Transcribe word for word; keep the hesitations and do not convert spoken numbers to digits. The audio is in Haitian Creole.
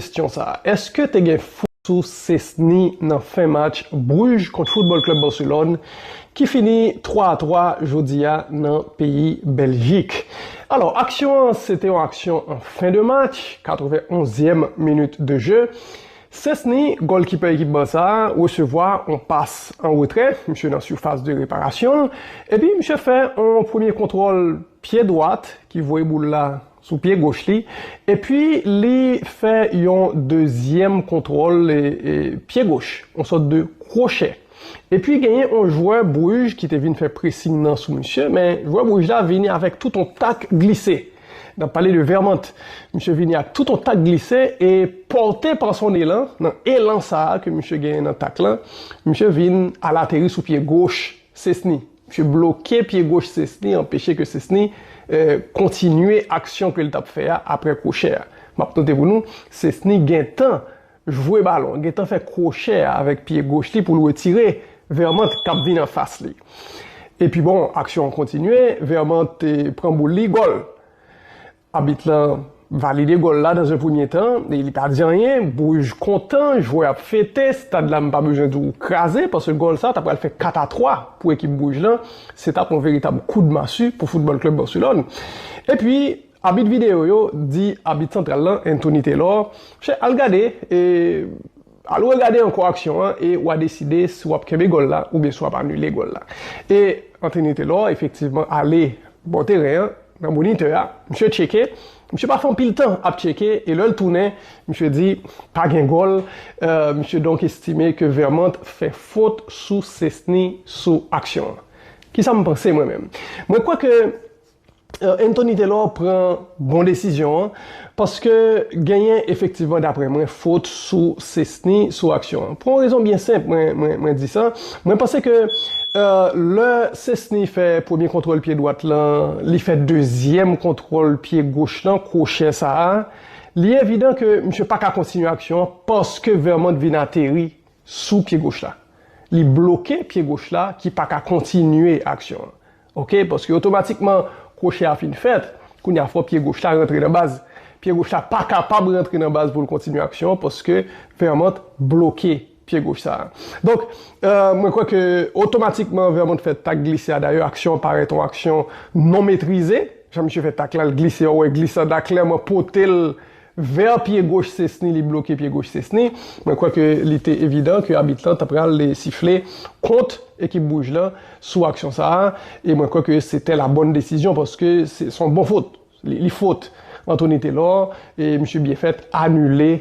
Kesyon sa a. Èske te gen fot sou Sesni nan fen match Bruges kont Football Club Barcelone ki fini twa a twa jodi a nan peyi Bèljik? Alò, aksyon an, se te yon aksyon an fen de match, katrevenonzyèm minit de jeu. Sesni, gòlkipè ekip Barça a, resevwa yon pas an retrè, misye nan sifas de reparasyon, epi misye fè yon premye kontwòl pye dwat ki voye boul la sou pye goch li, epi li fè yon dezyèm kontwòl e, e, pye goch, yon sòt de kwochè. Epi genyen yon jwè Bruges ki te vin fè pressing nan sou misye, men jwè Bruges la vini avèk tout yon tak glise. N ap pale de Vermont. Misye vini ak tout yon tak glise e pòte pa son elan, nan elan sa a ke misye genyen nan tak lan, misye vin al ateri sou pye goch Sesni. Misye bloke pye goch Sesni, anpeche ke Sesni, eh, kontinye aksyon ke l t ap fè a apre kwochè a. M ap note pou nou, Sesni gentan jwe balon, gentan fè kwochè a avèk pye goch li pou l retire Vermont k ap vin anfas li. Epi bon, aksyon an kontinye, Vermont te pran boul li, gòl. Abit lan valide gòl la dans un premier temps, e li pa di anyen, Bruges kontan, jwè ap fete, stad la m pa bezwen di w kraze, paske gòl sa ta pral fè kat a twa pou ekip Bruges lan, se t ap yon veritab koudmasi pou Football Club Barcelone. Epi, abit videyo yo di abit santral lan, Anthony Taylor, "Che, al gade, e, al regade ankò aksyon an, e w a deside si w ap kenbe gòl la, oubyen si w ap anile gòl la." E Anthony Taylor, efektivman, ale bò teren an, nan monitè a, misye tcheke, misye pa fè anpil tan ap tcheke, e lè l tounen, misye di, "Pa gen gòl." Eh, misye donk estime ke Vermont fè fot sou Sesni sou aksyon an. Kisa m panse mwen menm? Mwen kwè ke, eh, Anthony Taylor pran bon desizyon an, paske genyen efektivman, daprè mwen, fot sou Sesni sou aksyon an. Pou yon rezon byen senp, mwen, mwen, mwen di sa. Mwen panse ke, eh, lè Sesni fè premye kontwòl pye dwat lan, li fè dezyèm kontwòl pye goch lan, kwochè sa a, li evidan ke misye pa ka kontinye aksyon an paske Vermont vin ateri sou pye goch la. Li bloke pye goch la ki pa ka kontinye aksyon an. Oke, paske otomatikman kwochè a fin fèt, kounye a fò pye goch la rantre nan baz. Pye goch la pa kapab rantre nan baz pou l kontinye aksyon an paske Vermont bloke pye goch sa a. Donk, eh, mwen kwè ke otomatikman Vermont fè tak glise a. Dayè, aksyon an parèt yon aksyon non metrize. Jan misye fè tak la, l glise, ou wè glisad la klèman pote l vè pye goch Sesni, li bloke pye goch Sesni. Mwen kwè ke li te evidan ke abit lan ta pral sifle kont ekip Bruges lan sou aksyon sa a. E mwen kwè ke se te la bòn desizyon paske se, se yon bon fot. Li, li fot Anthony Taylor e misye byen fèt anile,